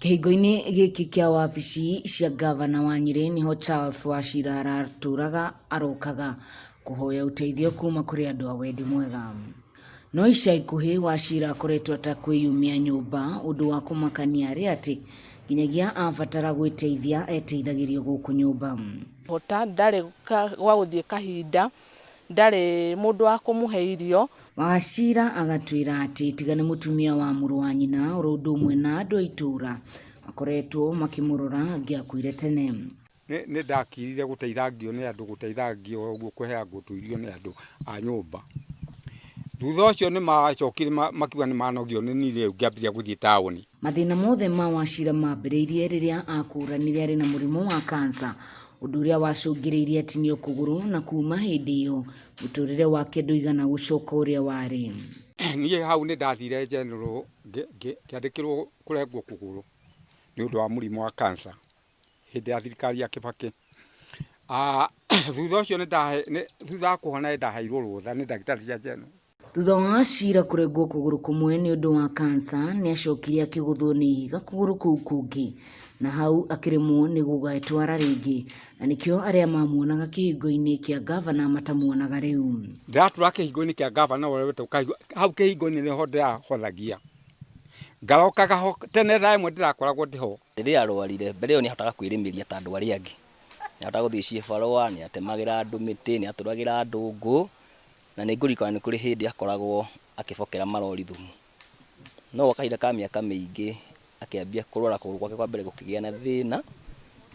Kĩhingo-inĩ gĩkĩ kĩa wabici cia ngavana wa Nyĩrĩ nĩho Charles Wachira aratũraga arokaga kũhoya ũteithio kuma kũrĩ andũ a wendi mwega. No ica ikuhĩ Wachira akoretwo atakwĩyumia nyũmba ũndũ wa kũmakania arĩ atĩ nginyagia abatara gwĩteithia eteithagĩrio gũkũ nyũmba. Hota ndarĩ gwa gũthiĩ kahinda, ndarĩ mũndũ wa kũmũhe irio. Wachira agatwĩra atĩ tiga nĩ mũtumia wa mũrũ wa nyina oro ũndũ ũmwe na andũ a itũũra makoretwo makĩmũrora angĩakuire tene. Nĩ ndakirire gũteithangio nĩ andũ, gũteithangio ũguo kũheangwo tũirio nĩ andũ a nyũmba. Thutha ũcio nĩ macokire makiuga nĩ manogio nĩ niĩ rĩu ngĩambĩrĩria gũthiĩ taũni. Mathĩna mothe ma Wachira mambĩrĩirie rĩrĩa akũranire arĩ na mũrimũ wa kansa, ũndũ ũrĩa wacũngĩrĩirie atinio kũgũrũ na kuma hĩndĩ ĩyo mũtũrĩre wake ndũigana gũcoka ũrĩa warĩ. Niĩ hau nĩ ndathire General ngĩandĩkĩrwo kũrengwo kũgũrũ nĩ ũndũ wa mũrimũ wa cancer hĩndĩ ya thirikari ya Kibaki. Thutha ũcio thutha wa kũhona nĩ ndaheirwo rũtha nĩ ndagĩtarĩ cia General. Thutha wa Wachira kũrengwo kũgũrũ kũmwe nĩ ũndũ wa kansa, nĩ acokire akĩgũthwo nĩ ihiga kũgũrũ kũu kũngĩ na hau akĩremwo nĩ gũgetwara rĩngĩ na nĩkĩo arĩa mamuonaga kĩhingo-inĩ kĩa ngavana matamuonaga rĩu. Ndĩratũra kĩhingo-inĩ kĩa ngavana ũrĩa wĩtagwo hau kĩhingo-inĩ nĩho ndĩrahothagia. Ngarokaga ho tene thaa ĩmwe ndĩrakoragwo ndĩ ho. Rĩrĩa arwarire, mbere ĩyo nĩ ahotaga kwĩrĩmĩria ta andũ arĩa angĩ. Nĩ ahotaga gũthiĩ cibarũa, nĩ atemagĩra andũ mĩtĩ, nĩ atũragĩra andũ ngũ. Na nĩ ngũririkana nĩ kũrĩ hĩndĩ akoragwo akĩbokera marori thumu. No gwa kahinda ka mĩaka mĩingĩ akĩambia kũrwara kũgũrũ gwake kwa mbere gũkĩgĩa na thĩna,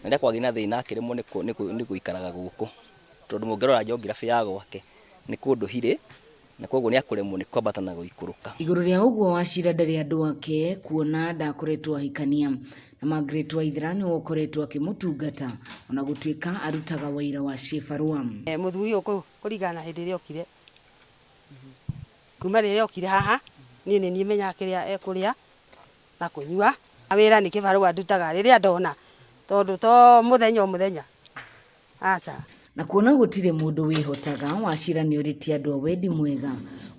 na rĩrĩa kwagĩa na thĩna akĩremwo nĩ gũikaraga gũkũ. Tondũ mũngĩrora geography ya gwake nĩ kũndũ hilly na kwoguo nĩ akũremwo nĩ kwambata na gũikũrũka. Igũrũ rĩa ũguo Wachira ndarĩ andũ ake kuona ndakoretwo ahikania na Margaret Waithera nĩwe ũkoretwo akĩmũtungata ona gũtuĩka arutaga wĩra wa cibarũa. Mũthuri ũyũ kũringana na hĩndĩ ĩrĩa okire, kuma rĩrĩa okire haha, niĩ nĩ niĩ menyaga kĩrĩa ekũrĩa na kũnyua. Wĩra nĩ kĩbarũa ndutaga rĩrĩa ndona, tondũ to mũthenya o mũthenya, aca. Na kuona gũtirĩ mũndũ wĩhotaga, Wachira nĩorĩtie andũ a wendi mwega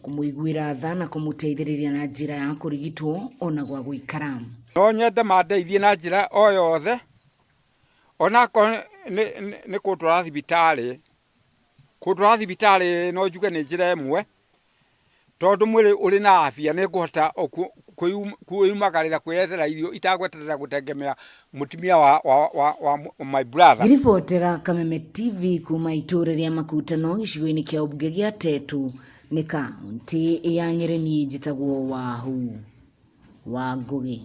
kũmũiguĩra tha na kũmũteithĩrĩria na njĩra ya kũrigitwo ona gwa gũikara. No nyende mandeithie na njĩra o yothe, onakorwo nĩ kũndwara thibitarĩ. Kũndwara thibitarĩ no njuge nĩ njĩra ĩmwe, tondũ mwĩrĩ ũrĩ na afya nĩ ngũhota kwĩyumagarĩra kwĩyethera irio itagweterera gũtengemea mũtumia wa my brother. Ngĩribotera Kameme TV kuma itũũra rĩa Makutano gĩcigo-inĩ kĩa ũmbunge gĩa Tetu nĩ kaũntĩ ya Nyĩrĩ niĩ njĩtagwo Wahu wa Ngũgĩ.